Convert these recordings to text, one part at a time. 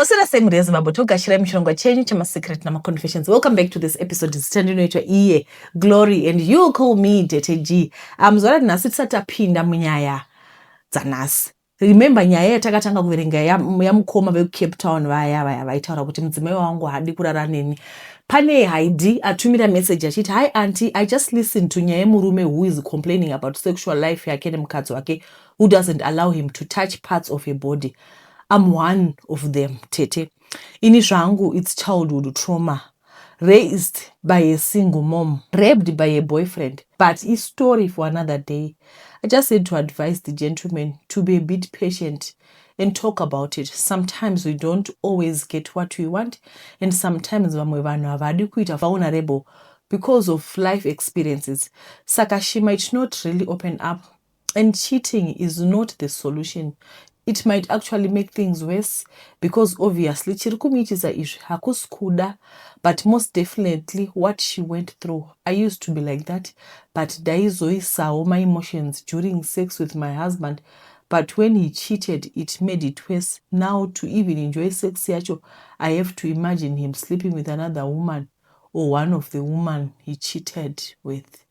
Maswera sei mhuri yeZimbabwe, togashirai muchirongwa chenyu chemaSecret namaConfessions. Welcome back to this episode. Zita ndinoitwa iye Glory and you call me Tete G. Zuva ranhasi tisati tapinda munyaya dzanhasi, remember nyaya yatakatanga kuverenga yamukoma vekuCape Town, vaya vaya vaitaura kuti mudzimai wangu haadi kurara neni. Pane Haidi atumira message achiti, "Hi auntie, I just listened to nyaya yemurume who is complaining about sexual life yake nemukadzi wake who doesn't allow him to touch parts of her body. I'm one of them, tete. Ini zvangu it's childhood trauma, raised by a single mom, raped by a boyfriend, but a story for another day. I just had to advise the gentleman to be a bit patient and talk about it. Sometimes we don't always get what we want, and sometimes vamwe vanhu havadi kuita vulnerable because of life experiences, saka she might not really open up, and cheating is not the solution. It might actually make things worse because obviously chiri kumuitisa izvi hakusi kuda, but most definitely what she went through. I used to be like that, but ndaizoisawo my emotions during sex with my husband, but when he cheated, it made it worse. Now to even enjoy sex yacho, I have to imagine him sleeping with another woman or one of the woman he cheated with."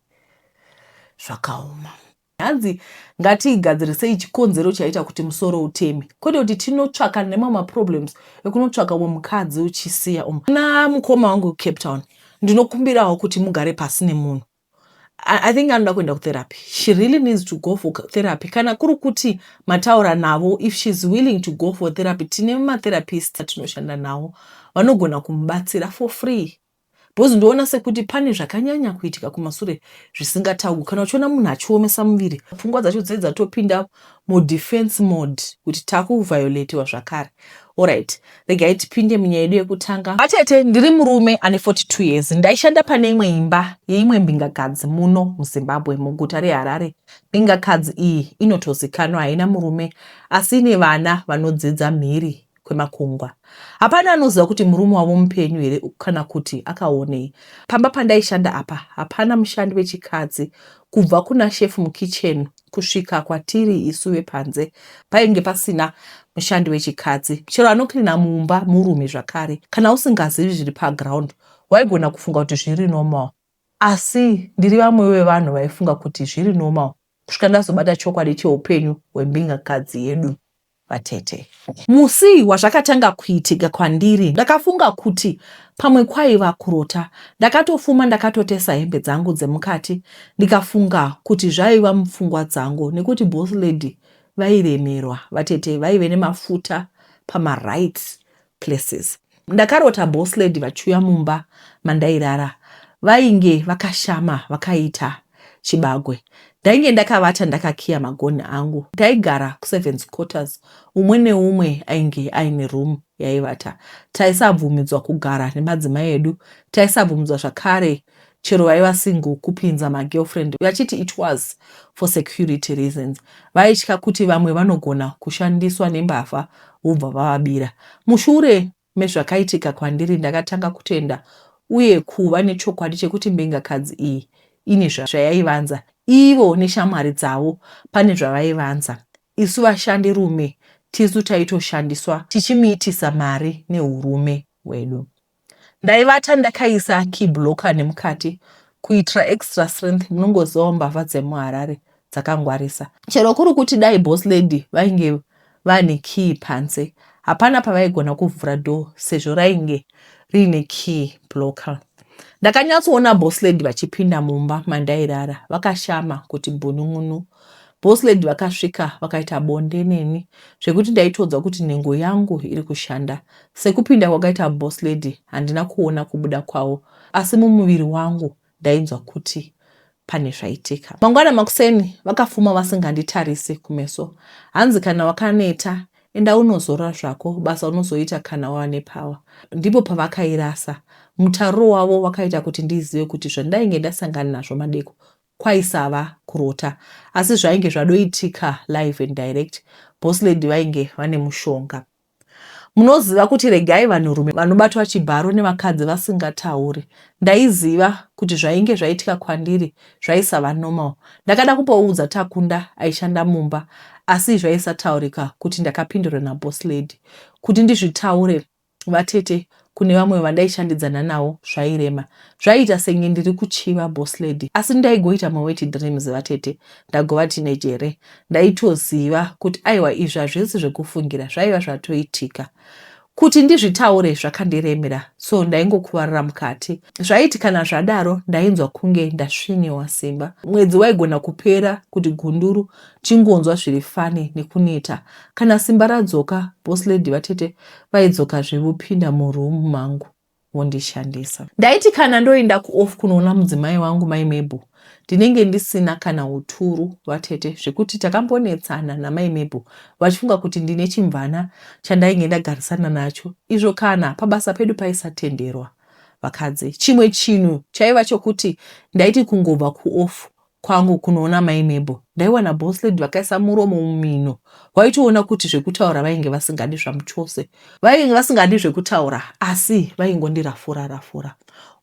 Zvakaoma. Hanzi ngatigadzirisei chikonzero chaita kuti musoro uteme, kwete kuti tinotsvaka nemamwe maproblems ekunotsvaka umwe mukadzi uchisiya umwe. Na mukoma wangu Cape Town, ndinokumbirawo kuti mugare pasi nemunhu. I think anoda kuenda kutherapy. She really needs to go for therapy. Kana kuri kuti mataura navo, if she's willing to go for therapy, tine matherapist atinoshanda navo vanogona kumubatsira for free, because ndoona sekuti pane zvakanyanya kuitika kumasure zvisingataurwi. Kana uchiona munhu achiomesa muviri, pfungwa dzacho dzinenge dzatopinda mudefense mode kuti takuvhiolatiwa zvakare. Alright, regai tipinde munyaya yedu yekutanga. Atete, ndiri murume ane 42 years. Ndaishanda pane imwe imba yeimwe mbingakadzi muno muZimbabwe, muguta reHarare. Mbingakadzi iyi inotozikanwa, haina murume asi ine vana vanodzidza mhiri kwemakungwa. Hapana anoziva kuti murume wavo mupenyu here kana kuti akaonei. Pamba pandaishanda apa hapana mushandi wechikadzi. Kubva kuna shefu mukicheni kusvika kwatiri isu vepanze, painge pasina mushandi wechikadzi. Chero anocleana mumba murume zvakare. Kana usingazivi zviri paground, waigona kufunga kuti zviri normal, asi ndiri vamwe vevanhu vaifunga kuti zviri normal kusvika ndazobata chokwadi cheupenyu hwembingakadzi yedu. Vatete, musi wazvakatanga kuitika kwandiri, ndakafunga kuti pamwe kwaiva kurota. Ndakatofuma ndakatotesa hembe dzangu dzemukati, ndikafunga kuti zvaiva mupfungwa dzangu nekuti boss lady vairemerwa. Vatete, vaive nemafuta pamaright places. Ndakarota boss lady vachiuya mumba mandairara. Vainge vakashama vakaita chibagwe. Ndainge ndakavata ndakakiya magonhi angu. Taigara kuservants quarters, umwe neumwe ainge aine room yaivata. Taisabvumidzwa kugara nemadzimai edu. Taisabvumidzwa zvakare, chero vaiva single, kupinza magirlfriend, vachiti it was for security reasons. Vaitya kuti vamwe vanogona kushandiswa nembavha vobva vavabira. Mushure mezvakaitika kwandiri, ndakatanga kutenda uye kuva nechokwadi chekuti mbingakadzi iyi ine zvayaivanza. Ivo neshamwari dzavo pane zvavaivanza. Isu vashandi rume tisu taitoshandiswa tichimuitisa mari neurume hwedu. Ndaivata ndakaisa key blocker nemukati kuitira extra strength. Munongozivawo mbavha dzemuHarare dzakangwarisa. Chero kuri kuti dai boss lady vainge vane key panze, hapana pavaigona kuvhura door sezvo rainge riine key blocker. Ndakanyatsoona boss lady vachipinda mumba mandairara vakashama kuti bhunun'unu. Boss lady vakasvika vakaita bonde neni zvekuti ndaitodzwa kuti nhengo yangu iri kushanda. Sekupinda kwakaita boss lady, handina kuona kubuda kwavo, asi mumuviri wangu ndainzwa kuti pane zvaitika. Mangwana makuseni vakafuma vasinganditarisi kumeso. Hanzi, "Kana wakaneta, enda unozora zvako. Basa unozoita kana wava nepower." Ndipo pavakairasa. Mutariro wavo wakaita kuti ndizive kuti zvandainge ndasangana nazvo madeko kwaisava kurota, asi zvainge zvadoitika live and direct. Boss lady vainge vane mushonga. Munoziva kuti regai vanhurume vanobatwa chibharo nevakadzi vasingatauri. Ndaiziva kuti zvainge zvaitika kwandiri zvaisava normal. Ndakada kumboudza Takunda aishanda mumba asi zvaisataurika kuti ndakapindurwa naboss lady. Kuti ndizvitaure vatete kune vamwe vandaishandidzana navo zvairema. Zvaiita senge ndiri kuchiva boss lady asi ndaigoita mawet dreams vatete ndagova teenage here. Ndaitoziva kuti aiwa izvi hazvisi zvekufungira zvaiva zvatoitika. Kuti ndizvitaure zvakandiremera so ndaingokuvarira mukati. Zvaiti kana zvadaro ndainzwa kunge ndasviniwa simba. Mwedzi waigona kupera kuti gunduru chingonzwa zviri funny nekuneta. Kana simba radzoka boss lady vatete vaidzokazve vopinda muroom mangu vondishandisa. Ndaiti kana ndoenda kuoff kunoona mudzimai wangu mai Mabel ndinenge ndisina kana uturu vatete zvekuti takambonetsana namai Mabel vachifunga kuti ndine chimvana chandainge ndagarisana nacho izvo kana pabasa pedu paisatenderwa vakadzi. Chimwe chinhu chaiva chokuti ndaiti kungobva kuoff kwangu kunoona mai Mabel ndaiwana boss lady vakaisa muromo mumhino waitoona kuti zvekutaura vainge vasingadi zvamuchose vainge vasingadi zvekutaura asi vaingondirafura rafura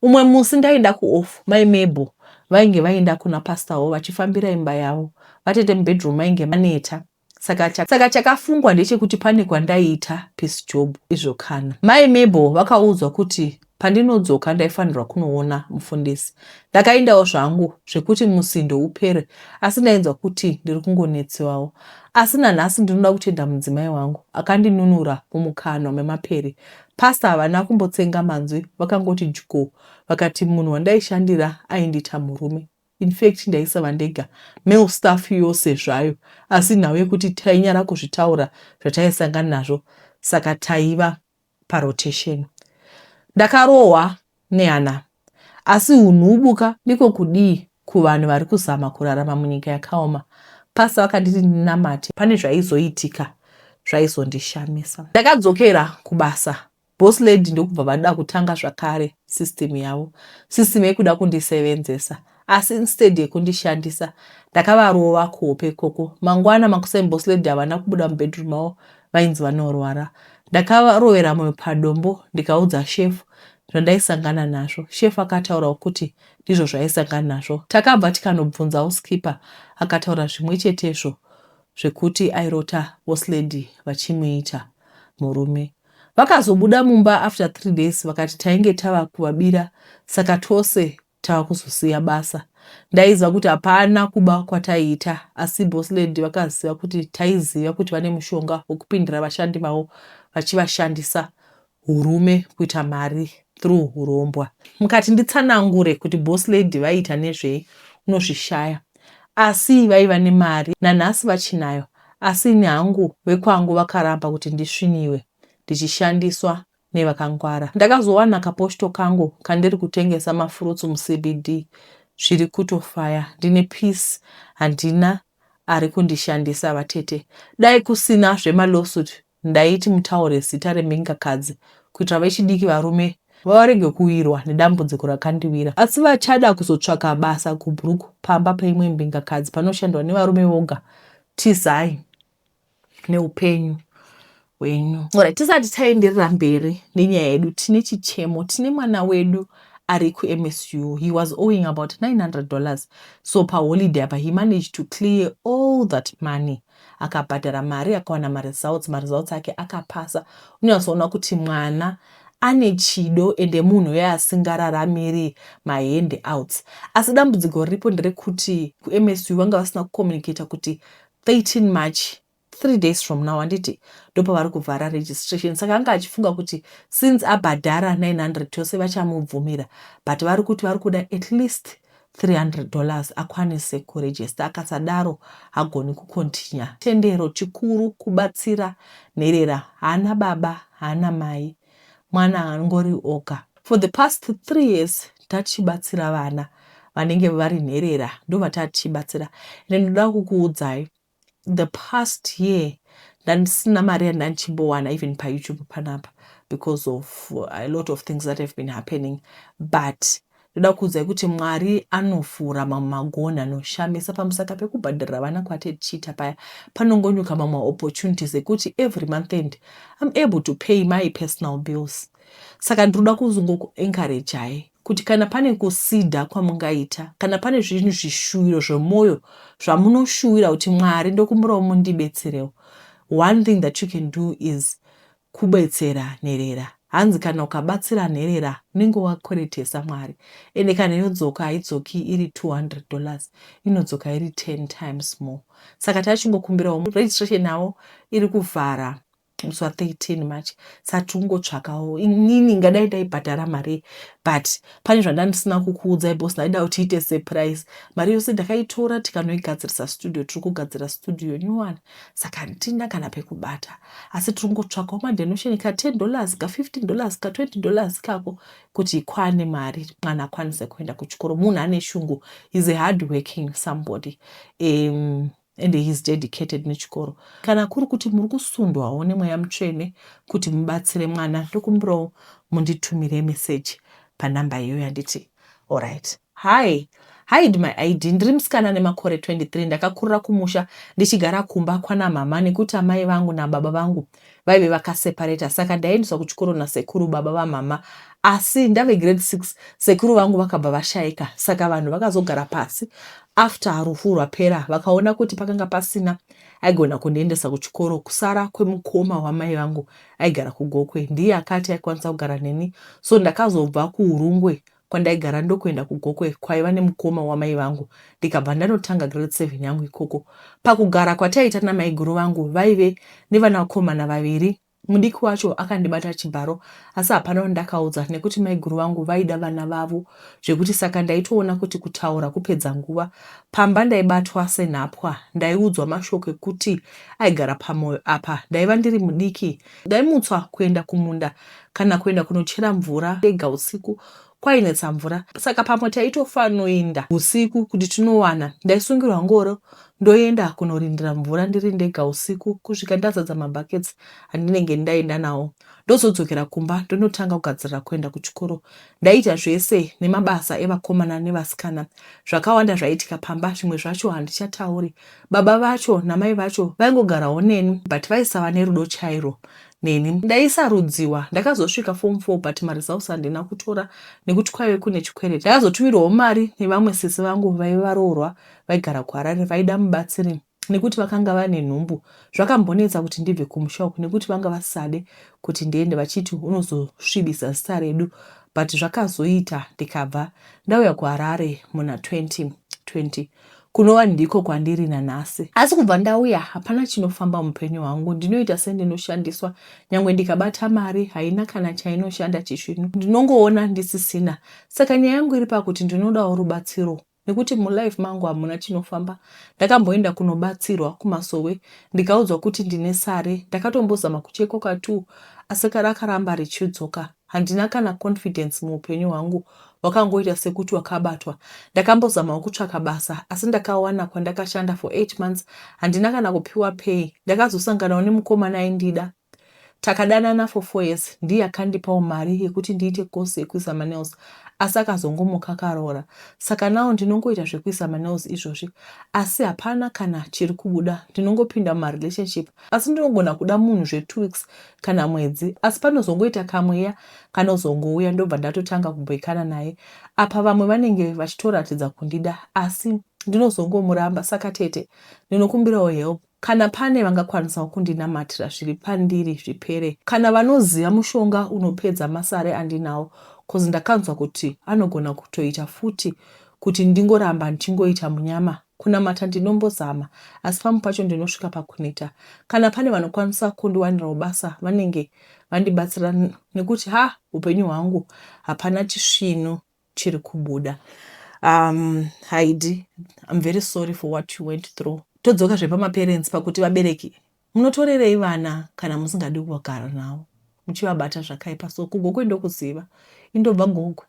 umwe musi ndaenda kuoff mai Mabel vainge vaenda kuna pastor wo vachifambira imba yavo vatete mubedroom mainge maneta Saka, saka chakafungwa ndechekuti pane kwandaiita piece job izvo kana. Mai Mabel vakaudzwa kuti pandinodzoka ndaifanirwa kunoona mufundisi. Ndakaendawo zvangu zvekuti musindo upere asi ndainzwa kuti ndiri kungonetsiwawo. Asi nanhasi ndinoda kutenda mudzimai wangu akandinunura mumukanwa memapere. Pastor havana kumbotsenga manzwi vakangoti dyo vakati munhu wandaishandira aindiita murume. In fact ndaisava ndega, male staff yose zvayo asi nhau yekuti tainyara kuzvitaura zvataisangana nazvo saka taiva parotation. Ndakarohwa nehana asi hunhubu ka ndiko kudii kuvanhu vari kuzama kurarama munyika yakaoma. Pastor vakanditi ndinamate pane zvaizoitika zvaizondishamisa. Ndakadzokera kubasa Boss lady ndokubva vada kutanga zvakare system yavo. System yekuda kundisevenzesa. Asi instead yekundishandisa ndakavarova kuhope ikoko. Mangwana makuseni boss lady havana kubuda mubedroom mavo vainzi vanorwara. Ndakarovera moyo padombo ndikaudza shefu zvandaisangana nazvo. Shefu akataurawo kuti ndizvo zvaaisangana nazvo. Takabva tikanobvunza housekeeper akataura zvimwe chetezvo zvekuti airota boss lady vachimuita murume. Vakazobuda mumba after 3 days vakati tainge tava kuvabira saka tose tava kuzosiya basa. Ndaiziva kuti hapana kuba kwataiita asi boss lady vakaziva kuti taiziva kuti vane mushonga wekupindira vashandi vavo vachivashandisa hurume kuita mari through hurombwa. Mukati nditsanangure kuti boss lady vaiita nezvei unozvishaya. Asi vaiva nemari nanhasi vachinayo asi ini hangu vekwangu vakaramba kuti ndisviniwe ndichishandiswa nevakangwara. Ndakazowana kaposhto kangu kandiri kutengesa mafruits muCBD zviri kutofaya ndine peace handina ari kundishandisa vatete. Dai kusina zvemalawsuit Ndaiti mutaure zita rembingakadzi kuitira vechidiki varume varege kuwirwa nedambudziko rakandiwira. Asi vachada kuzotsvaka basa kuBrook pamba peimwe mbingakadzi panoshandwa nevarume voga. Tizai neupenyu hwenyu. Alright, tisati taenderera mberi nenyaya yedu tine chichemo. Tine mwana wedu ari kuMSU. He was owing about $900. So paholiday apa he managed to clear all that money. Akabhadhara mari akawana maresults, maresults ake akapasa. Unonyatsoona kuti mwana ane chido ende munhu uye asingararamiri mahand outs. Asi dambudziko riripo nderekuti kuMSU vanga vasina kucommunicata kuti 13 March 3 days from now handiti ndopavari kuvhara registration saka anga achifunga kuti since abhadhara 900 tose vachamubvumira but vari kuti vari kuda at least $300 akwanise kuregister akasadaro hagoni kucontinue. Chitendero chikuru kubatsira nherera haana baba haana mai mwana angori oga. For the past 3 years tatichibatsira vana vanenge vari nherera ndovatatichibatsira ende ndoda kukuudzai the past year ndandisina mari yandandichimbowana even payoutube panapa because of a lot of things that have been happening but. Ndoda kuudzai kuti Mwari anovhura mamwe magonhi anoshamisa pamusaka pekubhadharira vana kwatetichiita paya panongonyuka mamwe opportunities ekuti every month end I'm able to pay my personal bills. Saka ndinoda kuzongokuencouragei kuti kana pane kusida kwamungaita, kana pane zvinhu zvishuwiro zvemwoyo zvamunoshuwira kuti Mwari ndokumbirawo mundibetserewo, one thing that you can do is kubetsera nherera. Hanzi kana ukabatsira nherera unenge wakweretesa Mwari. Ende kana yodzoka haidzoki iri 200 dollars, inodzoka iri 10 times more. Saka tachingokumbirawo registration yavo iri kuvhara musi wa 13 March saka tikungotsvakawo inini ngadai ndaibhadhara mari but pane zvandandisina kukuudzai because ndaida kuti iite surprise mari yose ndakaitora tikanoigadzirisa studio tiri kugadzira studio new one saka handina kana pekubata asi tiri kungotsvakawo madonation ka 10 dollars ka 15 dollars ka 20 dollars kako kuti ikwane mari mwana akwanise kuenda kuchikoro munhu ane shungu is a hard working somebody and he is dedicated nechikoro kana kuri kuti muri kusundwawo nemweya mutsvene kuti mubatsire mwana ndokumbirawo munditumire meseji panhamba iyoyo handiti alright hi hide my ID ndiri musikana nemakore 23 ndakakurira kumusha ndichigara kumba kwana mama nekuti amai vangu nababa vangu vaive vakaseparata saka ndaiendeswa kuchikoro nasekuru baba vamama asi ndave grade 6 sekuru vangu vakabva vashaika saka vanhu vakazogara pasi after rufu rwapera vakaona kuti pakanga pasina aigona kundiendesa kuchikoro kusara kwemukoma wamai vangu aigara kuGokwe ndiye akati aikwanisa kugara neni so ndakazobva kuUrungwe kwandaigara ndokuenda kuGokwe kwaiva nemukoma wamai vangu ndikabva ndanotanga grade 7 yangu ikoko. Pakugara kwataiita namaiguru vangu vaive nevanakomana vaviri mudiki wacho akandibata chibharo asi hapana wandakaudza nekuti maiguru vangu vaida vana vavo zvekuti saka ndaitoona kuti kutaura kupedza nguva. Pamba ndaibatwa senhapwa ndaiudzwa mashoko ekuti aigara pamoyo apa ndaiva ndiri mudiki. Ndaimutswa kuenda kumunda kana kuenda kunochera mvura ndega usiku kwainetsa mvura saka pamwe taitofanoinda usiku kuti tinowana. Ndaisungirwa ngoro ndoenda kunorindira mvura ndiri ndega usiku kusvika ndazadza mabuckets andinenge ndaenda nawo ndozodzokera kumba ndonotanga kugadzirira kuenda kuchikoro. Ndaiita zvese nemabasa evakomana nevasikana. Zvakawanda zvaiitika pamba zvimwe zvacho handichatauri. Baba vacho namai vacho vaingogarawo neni but vaisava nerudo chairwo neni. Ndaisarudziwa. Ndakazosvika form 4 but maresults handina kutora nekuti kwaive kune chikwereti. Ndakazotumirwawo mari nevamwe sisi vangu vaive varoorwa vaigara kuHarare vaida mubatsiri nekuti vakanga vane nhumbu. Zvakambonetsa kuti ndibve kumusha uku nekuti vanga vasisade kuti ndiende vachiti unozosvibisa zita redu but zvakazoita ndikabva ndauya kuHarare muna 2020 kunova ndiko kwandiri nanhasi. Asi kubva ndauya hapana chinofamba mupenyu hwangu, ndinoita sendinoshandiswa nyangwe ndikabata mari haina kana chainoshanda chisvinu ndinongoona ndisisina. Saka nyaya yangu iri pakuti ndinodawo rubatsiro nekuti mulife mangu hamuna chinofamba. Ndakamboenda kunobatsirwa kumasowe ndikaudzwa kuti ndine sare, ndakatombozama kuchekwa katwo asi rakaramba richidzoka. Handina kana confidence muupenyu hwangu hwakangoita sekuti wakabatwa. Ndakambozamawo kutsvaka basa asi ndakawana kwandakashanda for 8 months handina kana kupiwa pay. Ndakazosanganawo nemukomana aindida takadanana for 4 years ndiye akandipawo mari yekuti ndiite course yekuisa manails asi akazongomuka akaroora. Saka now ndinongoita zvekuisa manails izvozvi asi hapana kana chiri kubuda. Ndinongopinda mumarelationship asi ndinogona kuda munhu zve2 weeks kana mwedzi asi panozongoita kamweya kanozongouya ndobva ndatotanga kubhoikana naye apa vamwe vanenge vachitoratidza kundida asi ndinozongomuramba saka tete ndinokumbirawo help kana pane vangakwanisawo kundinamatira zviri pandiri zvipere kana vanoziva mushonga unopedza masare andinawo cause ndakanzwa kuti anogona kutoita futi kuti ndingoramba ndichingoita munyama Kunamata ndinombozama asi pamwe pacho ndinosvika pakuneta. Kana pane vanokwanisa kundiwanirawo basa vanenge vandibatsira nekuti ha upenyu hwangu hapana chisvinu chiri kubuda. Heidi, I'm very sorry for what you went through. Todzoka zvepamaparents pakuti vabereki munotorerei vana kana musingadi kugara navo muchivabata zvakaipa so kuGokwe ndokuziva indobva Gokwe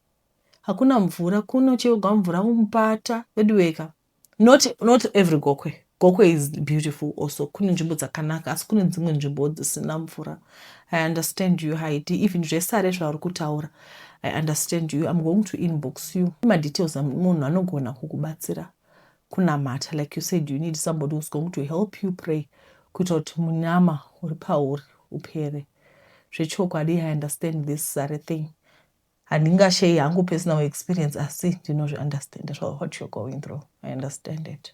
hakuna mvura kunocherwa mvura mumupata veduweka not, not every Gokwe. Gokwe is beautiful also. Kune nzvimbo dzakanaka asi kune dzimwe nzvimbo dzisina mvura. I understand you Heidi. Even zvesare zvauri kutaura. I understand you. I'm going to inbox you. Madetails munhu anogona kukubatsira kunamata. Like you said you need somebody who's going to help you pray kuita kuti munyama uri pauri upere. Zvechokwadi I understand this sare thing. Handingashei hangu personal experience asi ndinozviunderstanda what you're going through. I understand it.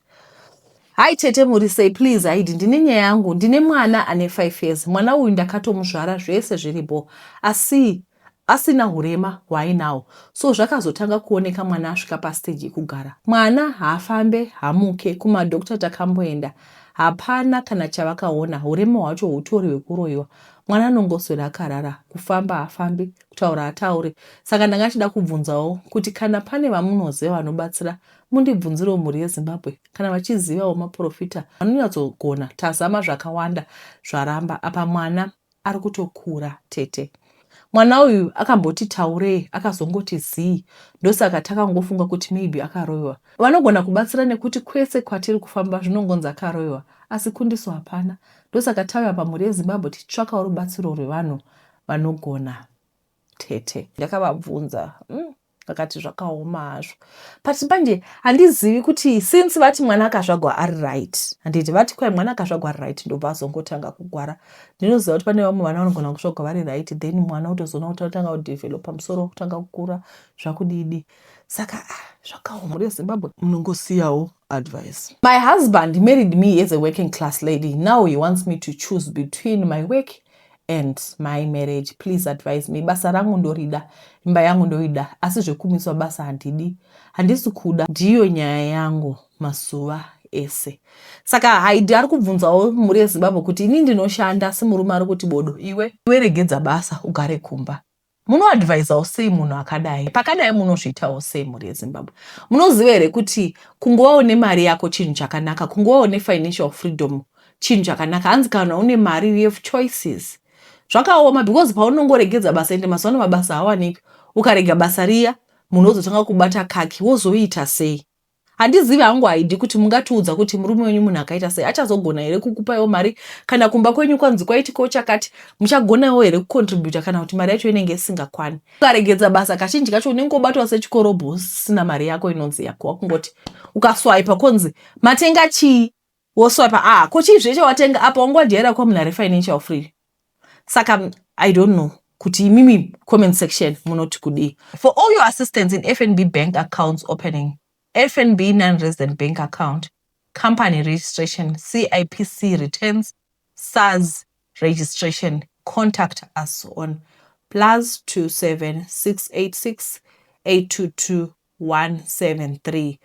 Hi tete muri sei please Heidi ndine nyaya yangu ndine mwana ane 5 years mwana uyu ndakatomuzvara zvese zviripo asi asina hurema hwaainawo so zvakazotanga kuoneka mwana asvika pastage yekugara mwana haafambe hamuke kumadoctor takamboenda hapana kana chavakaona hurema hwacho hutori hwekuroiwa mwana anongoswera akarara kufamba haafambi kutaura hataure saka ndanga chida kubvunzawo kuti kana pane vamunoziva vanobatsira mundibvunzirewo mhuri yeZimbabwe kana vachizivawo maporofita vanonyatsogona tazama zvakawanda zvaramba apa mwana ari kutokura tete mwana uyu akamboti taurei akazongoti zii ndosaka takangofunga kuti maybe akaroyiwa vanogona kubatsira nekuti kwese kwatiri kufamba zvinongonzi akaroyiwa asi kundiso hapana ndosaka tauya pamhuri yeZimbabwe tichitsvakawo rubatsiro rwevanhu vanogona tete ndakavabvunza Vakati zvakaoma hazvo but manje handizivi kuti since vati mwana akazvagwa ari right handiti vati kwai mwana akazvagwa ari right ndobva azongotanga kugwara ndinoziva kuti pane vamwe vana vanogona kuzvagwa vari right then mwana otozoona kuti atanga kudevelopa musoro kutanga kukura zvakudidi saka ah, zvakaoma mhuri yeZimbabwe munongosiyawo advice. My husband married me as a working class lady now he wants me to choose between my work and my marriage. Please advise me. Basa rangu ndorida, imba yangu ndoida, asi zvekumiswa basa handidi, handisi kuda. Ndiyo nyaya yangu mazuva ese. Saka Haidi ari kubvunzawo mhuri yeZimbabwe kuti ini ndinoshanda asi murume ari kuti bodo iwe iwe regedza basa ugare kumba. Munoadvisawo sei munhu akadai? Pakadai munozviitawo sei mhuri yeZimbabwe? Munoziva here kuti kungovawo nemari yako chinhu chakanaka, kungovawo nefinancial freedom chinhu chakanaka. Hanzi kana une mari you have choices. Zvakaoma because paunongoregedza basa ende mazuva ano mabasa hawanikwi. Ukarega basa riya munhu wozotanga kubata kaki wozoita sei? Handizivi hangu Haidi kuti mungatiudza kuti murume wenyu munhu akaita sei achazogona here kukupaiwo mari kana kumba kwenyu kwanzi kwaitikawo chakati muchagonawo here kucontributa kana kuti mari yacho inenge isingakwani. Ukaregedza basa kazhinji kacho unenge wobatwa sechikorobho usina mari yako inonzi yako wakungoti ukaswaipa konzi matenga chii woswipa ah ko chii zvese watenga apa wanga wajaira kuva munhu ari financial free saka I don't know kuti imimi comment section munoti kudii. For all your assistance in FNB bank accounts opening, FNB non-resident bank account, company registration, CIPC returns, SARS registration, contact us on +27 686 822 173.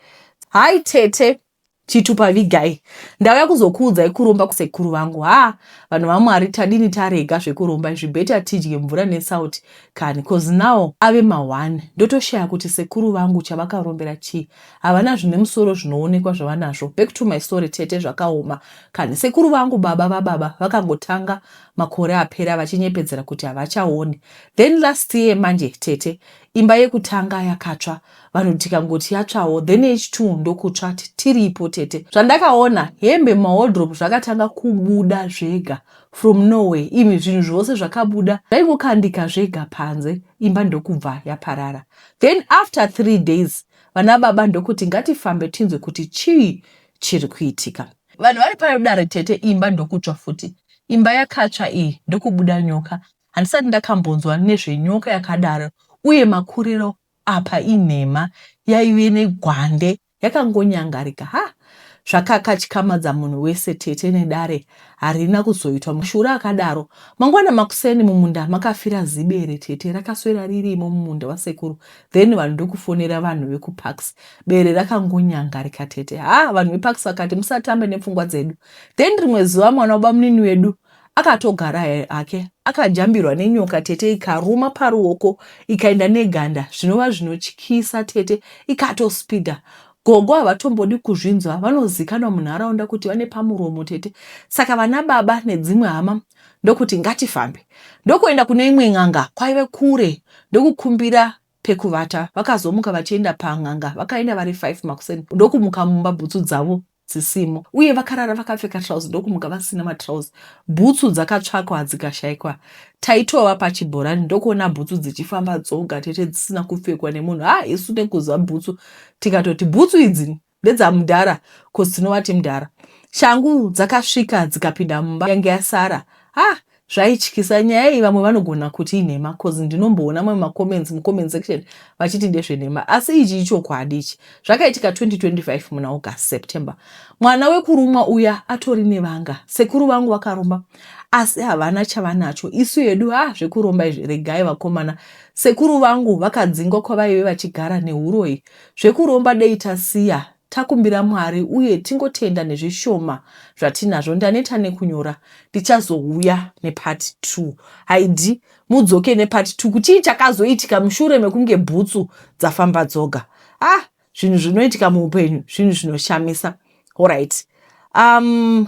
Hi tete Chitupa vigai. Ndauya kuzokuudzai kuromba kwasekuru vangu. Haa vanhu vaMwari tadini tarega zvekuromba izvi better tidye mvura nesauti kani cause now ave ma one ndotoshaya kuti sekuru vangu chavakarombera chii havana zvine musoro zvinoonekwa zvavanazvo. Back to my story tete zvakaoma kani sekuru vangu baba vababa vakangotanga makore apera vachinyepedzera kuti havachaoni then last year manje tete imba yekutanga yakatsva vanhu tikangoti yatsvawo then H2 ndokutsva tiripo tete. Zvandakaona hembe mumawardrobe zvakatanga kubuda zvega from nowhere imi zvinhu zvose zvakabuda zvaingokandika zvega panze imba ndokubva yaparara. Then after 3 days vana baba ndokuti ngatifambe tinzwe kuti chii chiri kuitika. Vanhu vari padare tete imba ndokutsva futi. Imba yakatsva iyi ndokubuda nyoka. Handisati ndakambonzwa nezvenyoka yakadaro uye makuriro apa inhema yaive negwande yakangonyangarika ha zvakakatyamadza munhu wese tete nedare harina kuzoitwa mashura akadaro mangwana makuseni mumunda makafira zibere tete rakaswera ririmo mumunda wasekuru then vanhu ndokufonera vanhu vekuparks bere rakangonyangarika tete ha vanhu veparks vakati musatambe nepfungwa dzedu then rimwe zuva mwana wabamunini wedu Akatogara hake akajambirwa nenyoka tete ikaruma paruoko ikaenda neganda zvinova zvinotyisa tete ikatospeeder. Gogo havatombodi kuzvinzwa vanozikanwa munharaunda kuti vane pamuromo tete saka vana baba nedzimwe hama ndokuti ngatifambe ndokuenda kune imwe n'anga kwaive kure ndokukumbira pekuvata. Vakazomuka vachienda pan'anga vakaenda vari 5 makuseni ndokumuka mumba bhutsu dzavo. dzisimo uye vakarara vakapfeka trouse ndokumuka vasina matrouse. Bhutsu dzakatsvakwa dzikashaikwa. Taitova pachibhorani ndokuona bhutsu dzichifamba dzoga tete dzisina kupfekwa nemunhu. Ha isu nekuziva bhutsu tikatoti bhutsu idzi ndedzamudhara cause tinovati mudhara. Shangu dzakasvika dzikapinda mumba yange yasara. Ha Zvaityisa nyaya iyi vamwe vanogona kuti inhema cause ndinomboona mamwe macomments mucomment section vachiti ndezvenhema asi ichi ichokwadi ichi. Zvakaitika 2025 muna August September. Mwana wekurumwa uya atori nevanga. Sekuru vangu vakaromba asi havana chavanacho. Isu hedu ha zvekuromba izvi regai vakomana. Sekuru vangu vakadzingwa kwavaive vachigara nehuroyi. Zvekuromba dei tasiya Takumbira Mwari uye tingotenda nezvishoma zvatinazvo. Ndaneta nekunyora. Ndichazouya nepart 2. Haidi mudzoke nepart 2 kuti chii chakazoitika mushure mekunge bhutsu dzafamba dzoga. Ah, zvinhu zvinoitika muupenyu zvinhu zvinoshamisa. Alright.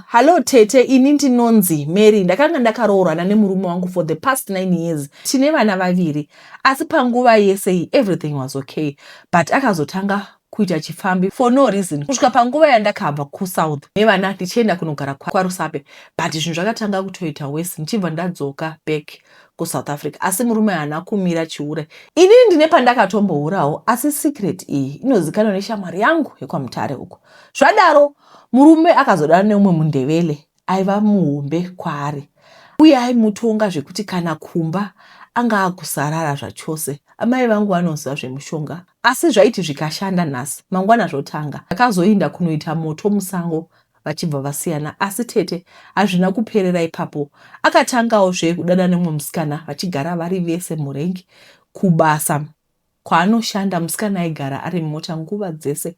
Hallo tete, ini ndinonzi Mary. Ndakanga ndakaroorana nemurume wangu for the past 9 years. Tine vana vaviri. Asi panguva yese iyi everything was okay. But akazotanga kuita chipfambi for no reason kusvika panguva yandakabva kusouth nevana ndichienda kunogara kwaRusape but zvinhu zvakatanga kutoita worse ndichibva ndadzoka back kuSouth Africa asi murume haana kumira chihure. Inini ndine pandakatombohurawo asi secret iyi inozikanwa neshamwari yangu yekwaMutare uko. Zvadaro murume akazodana neumwe muNdevele aiva muhombe kwaari uye aimutonga zvekuti kana kumba anga akusarara zvachose. Amai vangu vanoziva zvemushonga asi zvaiti zvikashanda nhasi mangwana zvotanga. Ndakazoinda kunoita moto musango vachibva vasiyana asi tete hazvina kuperera ipapo. Akatangawo zve kudada nemumwe musikana vachigara vari vese murengi kubasa kwaanoshanda. Musikana aigara ari mumota nguva dzese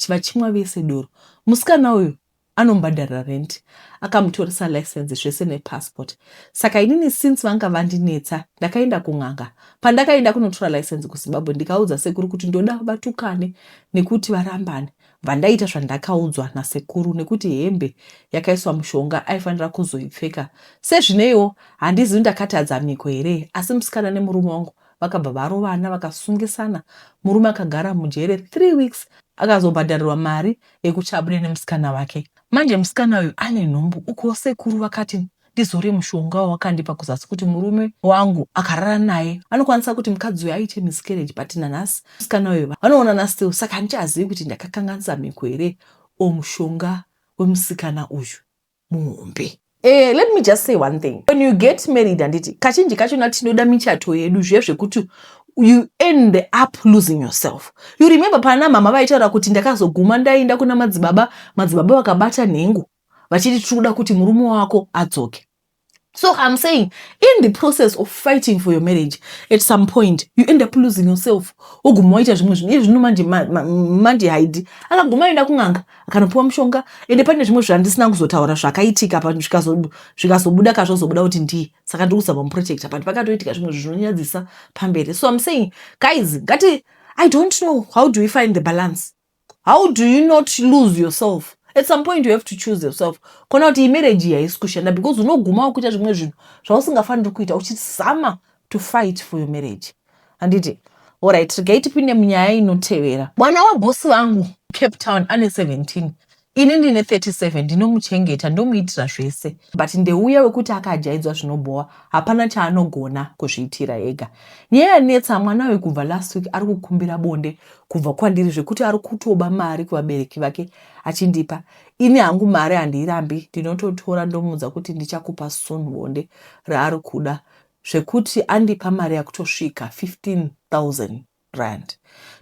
vachimwa vese doro. Musikana uyu anomubhadharira rent akamutoresa license zvese nepassport saka inini since vanga vandinetsa ndakaenda kun'anga pandakaenda kunotora license kuzimbabwe ndikaudza sekuru kuti ndoda vatukane nekuti varambane bvandaita zvandakaudzwa nasekuru nekuti hembe yakaiswa mushonga aifanira kuzoipfeka sezvineiwo handizivi ndakatadza mhiko here asi musikana nemurume wangu vakabva varovana vakasungisana murume akagara mujere 3 weeks akazobhadharirwa mari yekuti abude nemusikana wake. Manje musikana uyu ane nhumbu ukuwo sekuru vakati ndizore mushonga wawakandipa kuzasi kuti murume wangu akarara naye anokwanisa kuti mukadzi uyu aite miscarriage but nanhasi musikana uyu vanoonana still saka handichazivi kuti ndakakanganisa mhiko here or mushonga wemusikana uyu muhombe. Eh, let me just say one thing. When you get married handiti kazhinji kachona tinoda michato yedu zviye zvekuti you end up losing yourself. You remember pana mama vaitaura kuti ndakazoguma ndaenda kuna madzibaba, madzibaba vakabata nhengo vachiti tiri kuda kuti murume wako adzoke. So I'm saying in the process of fighting for your marriage at some point you end up losing yourself. Woguma waita zvimwe zvinhu. Iye zvino manje manje Haidi akaguma aenda kun'anga akanopiwa mushonga ende pane zvimwe zvandisina kuzotaura zvakaitika pa zvikazobuda ka zvozobuda kuti ndiye saka ndiri kuzama muprotector but pakatoitika zvimwe zvinhu zvinonyadzisa pamberi. So I'm saying guys ngati I don't know how do we find the balance. How do you not lose yourself? At some point you have to choose yourself. Kona kuti imarriage iyi haisi kushanda because unoguma wakuita zvimwe zvinhu zvausingafaniri kuita uchizama to fight for your marriage. Handiti? Alright, regai tipinde munyaya inotevera. Mwana wabosi vangu Cape Town ane 17 ini ndine 37 ndinomuchengeta ndomuitira zvese but ndeuya wekuti akajaidzwa zvinobhowa hapana chaanogona kuzviitira ega. Nyaya yanetsa mwana uyu kubva last week ari kukumbira bonde kubva kwandiri zvekuti ari kutoba mari kuvabereki vake achindipa. Ini hangu mari handiirambi ndinototora ndomuudza kuti ndichakupa soon bonde raari kuda zvekuti andipa mari yakutosvika 15000 rand.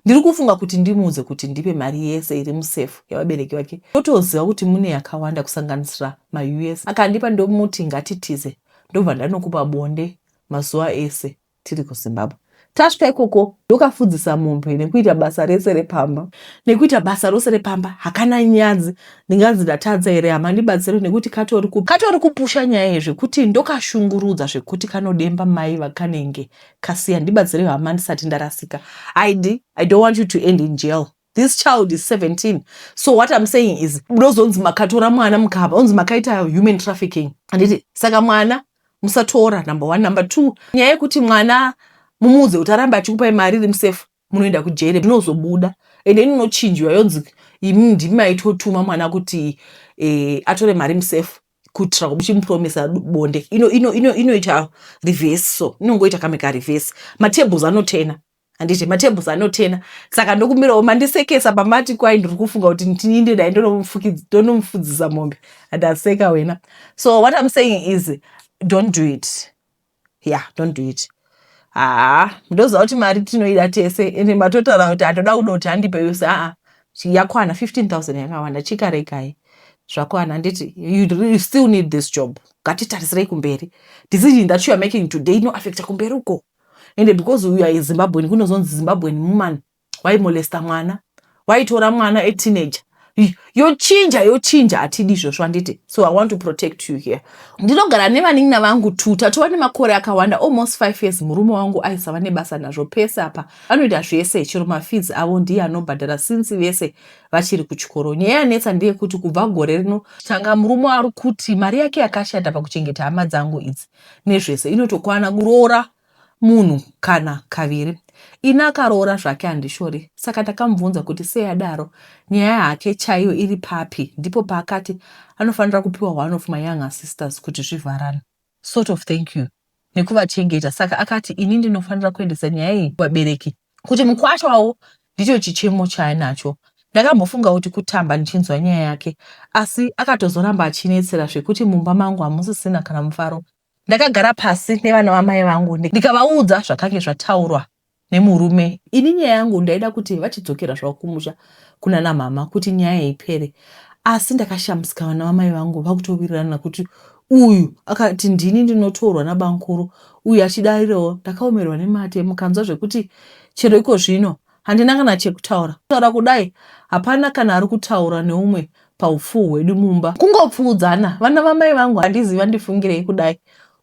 Ndiri kufunga kuti ndimuudze kuti ndipe mari yese iri musafe yavabereki vake ndotoziva kuti mune yakawanda kusanganisira maUS. Akandipa ndomuti ngatitize ndobva ndanokupa bonde mazuva ese tiri kuZimbabwe. Tasvika ikoko ndokafudzisa mombe nekuita basa rese repamba. Nekuita basa rose repamba hakana nyadzi ndinganzi ndatadza here hama ndibatsire nekuti katori ku katori kupusha nyaya iyi zvekuti ndokashungurudza zvekuti kanodemba mai vakanenge kasiya ndibatsire hama ndisati ndarasika. Haidi I don't want you to end in jail. This child is 17 so what I'm saying is munozonzi makatora mwana mukaba onzi makaita human trafficking handiti saka mwana musatora number one. Number two, nyaya yekuti mwana mumuudze kuti arambe achikupai mari iri musefu munoenda kujere zvinozobuda ende inochinjwa yonzi Imi ndimi maitotuma mwana kuti eh, atore mari musafe kuitira muchimupromisa bonde. Ino ino ino inoita reverse so inongoita kamwe ka reverse. Matables anotena. Handiti matables anotena. Saka ndokumbirawo mandisekesa pamati kwai ndiri kufunga kuti ndini dai ndonomufudzisa mombe. Ndaseka wena. So what I'm saying is don't do it. Yeah, don't do it. Haa, ndoziva kuti mari tinoida tese ende matotaura kuti hatoda kuda kuti andipe yose. Aa, yakwana 15000 yakawanda chikaregai. Zvakwana handiti you, you still need this job. Ngatitarisirei kumberi. Decision that you are making today inoaffecta kumberi uko. Ende because you are a Zimbabwean kunozonzi Zimbabwean woman waimolesta mwana waitora mwana a teenager yochinja yochinja hatidi izvozvo handiti so i want to protect you here ndinogara nevanin'ina vangu two tatova nemakore akawanda almost five years murume wangu aisava nebasa nazvo pese apa anoita zvese chero mafees avo ndiye anobhadhara since vese vachiri kuchikoro nyaya yanetsa ndeyekuti kubva gore rino tanga murume ari kuti mari yake yakashata pakuchengeta hama dzangu idzi nezvese inotokwana kuroora munhu kana kaviri. Ini akaroora zvake handishori saka ndakamubvunza kuti sei adaro nyaya hake chaiyo iri papi ndipo paakati anofanira kupiwa one of my younger sisters kuti zvivharane. Sort of thank you nekuvachengeta saka akati ini ndinofanira kuendesa nyaya iyi kuvabereki kuti mukwasha wavo ndicho chichemo chaainacho. Ndakambofunga kuti kutamba ndichinzwa nyaya yake asi akatozoramba achinetsera zvekuti mumba mangu hamusisina kana mufaro. Ndakagara pasi nevana vamai vangu ndikavaudza zvakange zvataurwa nemurume. Ini nyaya yangu ndaida kuti vachidzokera zvavo kumusha kunana mhamha kuti nyaya ipere. Asi ndakashamisika vana vamai vangu vakutowirirana kuti uyu akati ndini ndinotorwa nabamkuru uyu achidarirawo. Ndakaomerwa nemate mukanzwa zvekuti chero iko zvino handina kana chekutaura. Kutaura kudai hapana kana ari kutaura neumwe paupfuu hwedu mumba. Kungopfuudzana vana vamai vangu handizivi vandifungirei kudai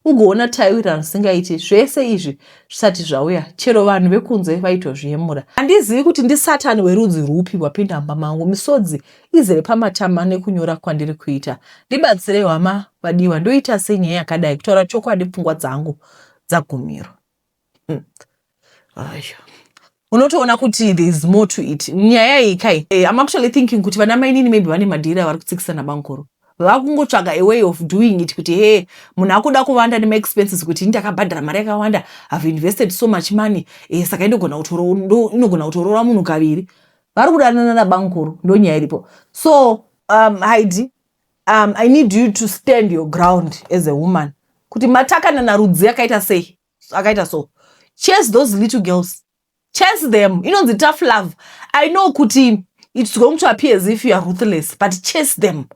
ugoona taiwirirana zvisingaiti zvese izvi zvisati zvauya chero vanhu vekunze vaitozviyemura. Handizivi kuti ndisatani werudzi rwupi wapinda mumba mangu misodzi izere pamatama nekunyora kwandiri kuita. Ndibatsirei hama vadiwa ndoita sei nyaya yakadai kutaura chokwadi pfungwa dzangu dzagumirwa. Aya. Unotoona kuti there is more to it. Nyaya iyi kai. Eh, I'm actually thinking kuti vana mainini maybe vane madhiri avari kutsikisa nabankuru. Vakungotsvaga a way of doing it kuti hey, munhu akuda kuvanda nemaexpenses kuti ini ndakabhadhara mari yakawanda, I've invested so much money. Eh, saka inogona kutoro inogona kutoroora munhu kaviri. Vari kudanana nabankuru ndonyaya iripo. So, Heidi, I need you to stand your ground as a woman. Kuti matakanana rudzi akaita sei? Akaita so. Chase those little girls. Chase them. Inonzi tough love. I know kuti it's going to appear as if you are ruthless, but chase them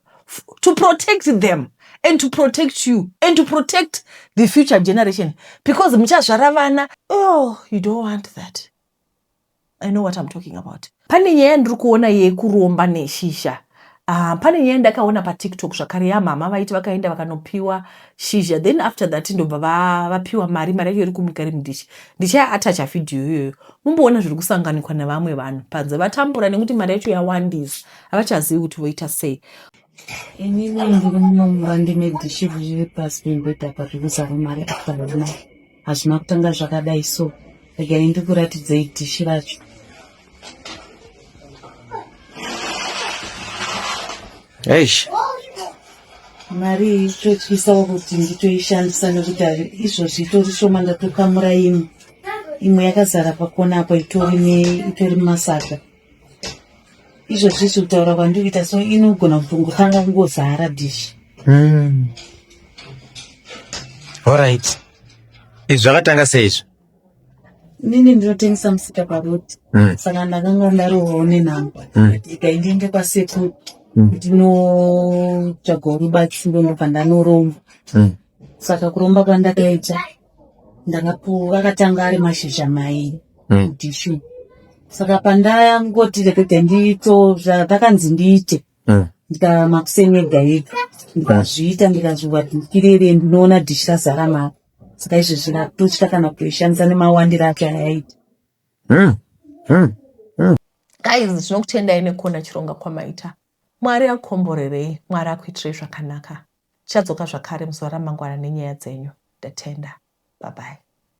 to protect them and to protect you and to protect the future generation because muchazvara vana. Oh, you don't want that. I know what I'm talking about. Pane nyaya ndiri kuona yekuromba neshisha. Pane nyaya ndakaona paTikTok zvakare yamama vaiti vakaenda vakanopiwa shizha then after that ndobva vapiwa mari mari yacho iri kumuka iri mudishi. Ndichaiatacha video iyoyo mumboona zviri kusanganikwa nevamwe vanhu panze vatambura nekuti mari yacho yawandisa havachazivi kuti voita sei. Inini ndiri munomba ndine dhishi riri pasi pemubhedha apa riri kuzara mari after mari. Hazvina kutanga zvakadai so. Regai ndikuratidzei dhishi racho. Eish. Mari iyi itotyisawo kuti nditoishandisa nekuti izvozvi itori shoma ndatokamura imwe. Imwe yakazara pakona apo itori ne itori mumasaga. Izvozvi izvi kutaura kwandiri kuita so inogona kutongotanga kungozara dhishi. Alright. Izvi zvakatanga sei izvi? Inini ndinotengesa musika paroad. Saka ndakanga ndarohwawo nenhamo. Ndikati ndiende kwasekuru ndinotsvagawo rubatsiro ndobva ndanoromba. Saka kuromba kwandakaita ndakapuwa akatanga ari mashizha mairi mudhishi. Saka pandangoti regedza ndiito zvandakanzi ndiite ndika makuseni ega ega ndikazviita ndikazviwa ndikirere ndinoona dhishi razara mari. Saka izvezvi ndakutotya kana kutoishandisa nemawandiro acho ayaita. Guys, tinokutendai nekuona chironga kwamaita. Mwari akukomborerei, Mwari akuitirei zvakanaka. Tichadzoka zvakare muzuva ramangwana nenyaya dzenyu. Ndatenda. Bye bye.